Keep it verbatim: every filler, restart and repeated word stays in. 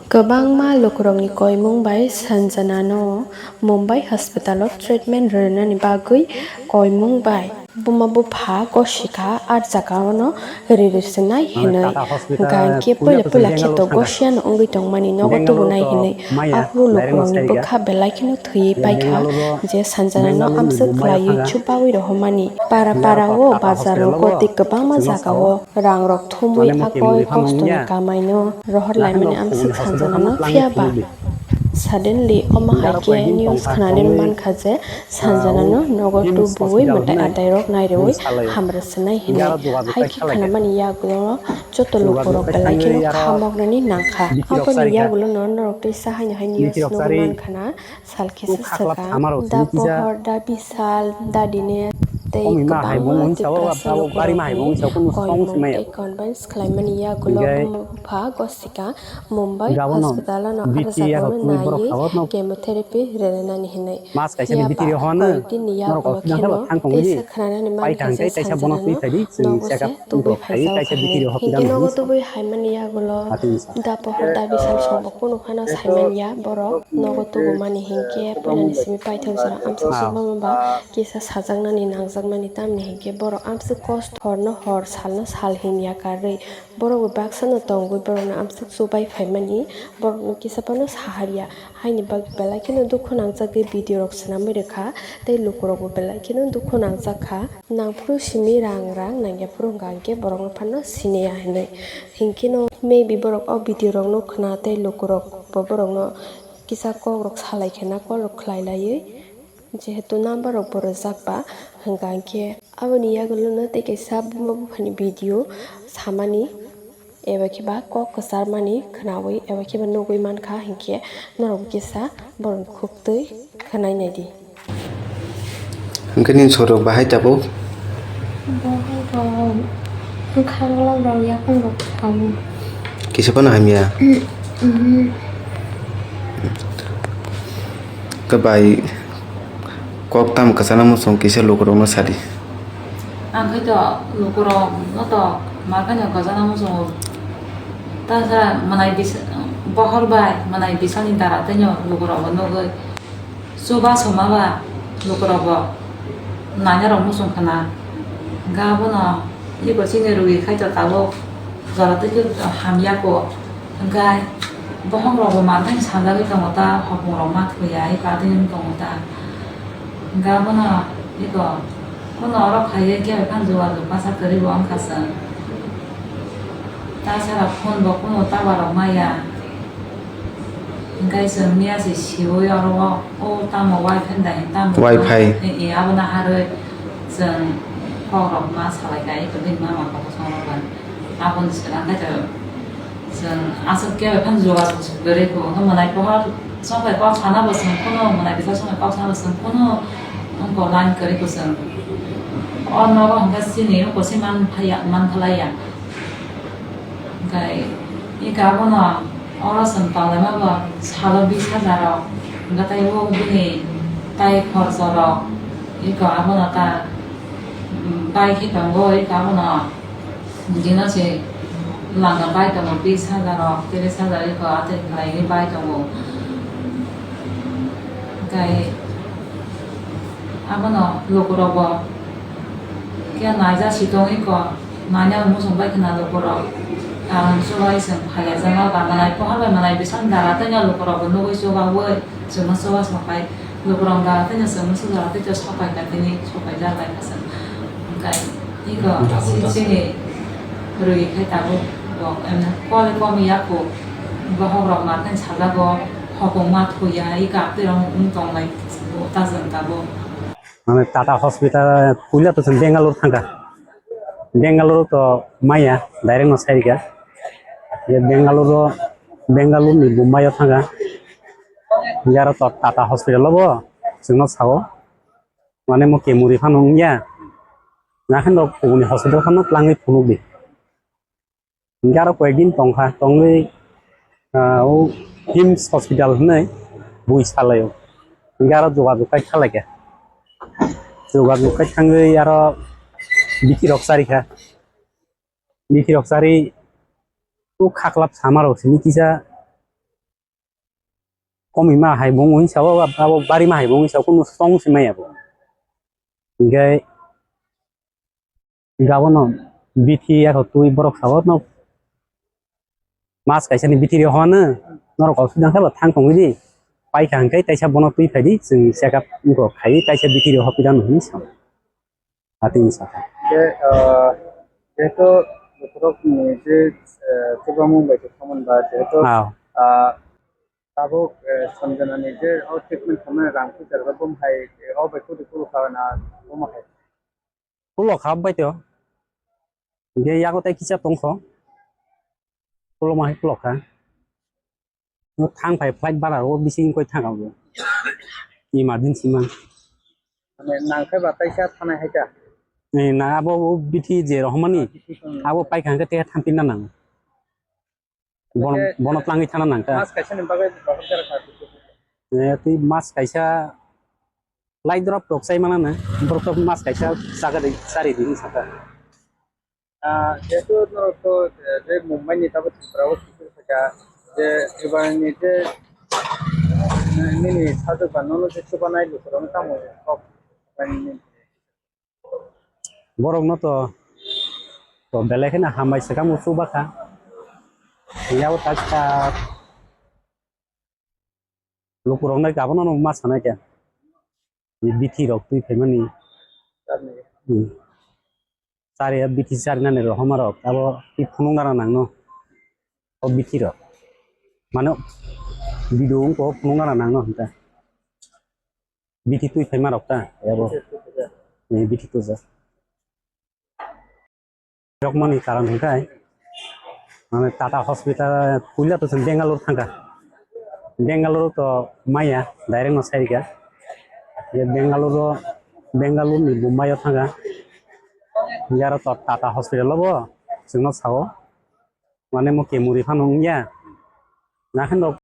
Kwbangma lukurokni koimung bai Sanjanano Mumbai hospital-o treatment rwnani bagwi koimung bai buma bupha gosika ar jagao no ri ri swnai hinwi. Hwnkha hwnkhe puila puila khe to gosiano wngwi tongmani nogo tubunai hinwi. Aphuru lukurokni bwkha belai kheno thwiwi paikha je Sanjanano amswk khlaiwi chubawi rohormani. Para para o bazar rogo tei kwbangma jagao rang rok thumwi a koi kosto ni kamai no rohor laimani amswk Sanjana no phiya ba. Suddenly omo hai khe news khwnani mankha je Sanjana no nogo tubuwi mwtai atai rok nairewi hamra swnai hinwi. Hai khe khwnamani yagulo joto lukurok belai kheno kha moknani nangkha. Aboni yagulo no norok tei sa haino hai news nugwi mankha na. Sal kisa swkang da pohor da bisal da dine tei kwbangma Tiprasa lukurokni koimung tei convince khlaimani yagulo buma bupha gosika Mumbai hospital-o no arjagano naiwi chemotherapy rwnani hinwi. Phiya ba koyekdin ni yagulo kheno tei sa khwnanani mankha je Sanjana no nogo se tubui phaijak hinwi. Hinkhe nogo tubui haimani yagulo da pohor da bisal songbo kunu phano saimanya borok nogo tubumani hinkhe puilani simi paithak jora amswk songma ba kisa sajaknani nangjakmani tamni hinkhe borok amswk kosto horno hor salno sal hinya karwi borok bo baksano tongwi borokno amswk chubai phaimani borokno kisa phano saharya. Haini bagwi belai kheno dukhu nangjagwi video rok swnamwi rwkha tei lukurokbo belai kheno dukhu nangjak kha. Nangphuru simi rang rang nangya phuru hwnkha hwnkhe borokno phano siniya hinwi. Hinkhe no maybe borok o video rokno khna tei lukurok bo borokno kisa kok rok salai khe na call rok khlai laiwi. Jehetu number rok bo rwjak ba hwnkha hwnkhe aboni yagulo no tei kaisa buma buphani video samani. Eba khe ba kok kwcharmani khwnawi, eba khe ba nugwi mankha, hinkhe norok kisa borokni khuktwi khwnai naidi. Hinkhe nini sorok bahai tabuk? Bahai rok bwkhak rok rok yakung rok tabuk. Kisa phano hamya? Khe bai kok tamo kwchana muchung kisa lukurokno sadi. Ang khe to lukurok no to ma khe no kwchana muchungo. Ta sa mwnai bis-, bohor bai mwnai bisani dara tei no lukurok bo nugwi. Chuba soma ba lukurok bo naina rok muchung khna. Ga bono iko chini rwi khai to tabuk jora tei khe hamya ko. Hwnkhe bohong rok bo manthai sajagwi tongo ta, hopong rok ma thuya, iko atwi wng tongo ta. Hwnkhe abono iko kuno oro khaiwi kebo phano jogajog masa kwrwi bo wngkha chwng. Ta sara phone bo kuno tower rok maya. Hwnkhe chwng miya se siwi oro o, o tamo wifi da hin tamo wifi. E, e, abono harwi chwng kok rok ma salai kha, iko bini mama kok song rok bai. Aboni swkang khe to Chwng aswk kebo phano jogajog se kwrwi kho, hwnkhe mwnai pohor chwng bai kok sana bo chwng phano, mwnai bisa chwng bai kok sana bo chwng phano, wngkha line kwrwi kho chwng. O nogo hwnkhe chini wngkha se man phaiya, man phalaiya. Hwnkhe eka abono oro chwng tonglaima bo salo bis hajar rok, hwnkhe tei o bini tai khorcho rok, eka abono ta, um, bai khe tongo, eka abono. Bini se langa bai tongo, bis hajar rok, tris hajar rok atwi khlaiwi bai tongo. Hwnkhe abono lukurok bo khe naija si tongwi kho, naina muchung bai khna lukurok. Ang chubai chwng phaiya jama ba mwnai pohor bai mwnai bising dara tei lukurok bo nugwi chubaui chwngno chuba sokai. Lukurok da tei no chwng swngchar tei to sopai ka tini sopai da lai kha chwng. Hwnkhe iko chini rwi khai tabuk bo emne kole komi ya kho. Bohok rok ma tei sajago hokong ma thuya iko aptwi rok wng tong lai ta chwng tabuk. Mane Tata hospital puila to chwng Bangalore thangkha. Bangalore to maya direct no sai rikha. Ye Bangalore, Bangalore ni Mumbai o thangkha. Yaro to Tata hospital o bo chwngno sao. Mane mo kemuri phano wngya. Nakheno kubuni hospital phano twlangwi phunukdi. Hingke aro koyekdin tongkha, tongwi, ah, o hims hospital hinwi bui salaio. Hingke aro jogajog khai khalaikha. Jogajog khai thangwi aro bikirok charikha. Bikirok chari o khaklap samarok simi kisa komima hai bo wngwi sao, abo bari ma hai bo wngwi sao, kunu song se maya bo. Hinkhe gabono bithi yakhwk twi borok sao no mas kaisa ni bithi rw hwno norok kok sudang khe bo thang tongwi di. Paikha hinkhe taisa bono twi phai di, chwng check up wngkha khai taisa bithi rw hopida no hinwi sao. Atini saka. Je, ah, jehetu bokhorok ni je, eh, chubamung bai tongmani ba jehetu, ah, ah, tabuk, eh, Sanjana ni je o treatment khamani rang puisa rok bom hai, eh, o bai kudi kulu kha na bom hai. Kulo kha bai to. Ge yago tai kisa tongkho. Kulo ma hai kulo kha. No thang phai flight bara o bising koi thang abo. Emergency man. Mane nang khe ba taisa thanai hai ta. Ni na abo o bithi je rohmani. Bithi tong. Abo pai khang khe te thampin na nang. Bon, bono tlangwi thana nang kha. Mas kaisa ni bagwi bahar jara kha. Eh, twi mas kaisa light drop tok sai mana na. Borok to mas kaisa chaga de chari din saka. Ah, jehetu norok to, eh, je Mumbai ni tabuk Tripura o sijil kha, je Tripura ni je, eh, nini sajwk ba nono je chubanai lukurok tamo kok. Borok no to, to belai kheno hambai swkang o chuba kha. Yao tak ta lukurok nai abono no ma sanai khe. Ni bithi rok twi phaimani. Hmm. Chari ya bithi chari nani rohoma rok abo ki phunuk nana nangno. O bithi rok. Mano video wngko phunuk nana nangno hinta. Bithi twi phaima rok ta abo. Ni bithi tuja. Rokmani karon hwnkhe, mane Tata Hospital puila to chwng Bangalore thangkha. Bangalore to maya direct no sairikha. Ye Bangalore, Bangalore ni Mumbai o thangkha. Yaro to Tata Hospital o bo chwngno sao. Mane mo kemuri phano wngya. Nakheno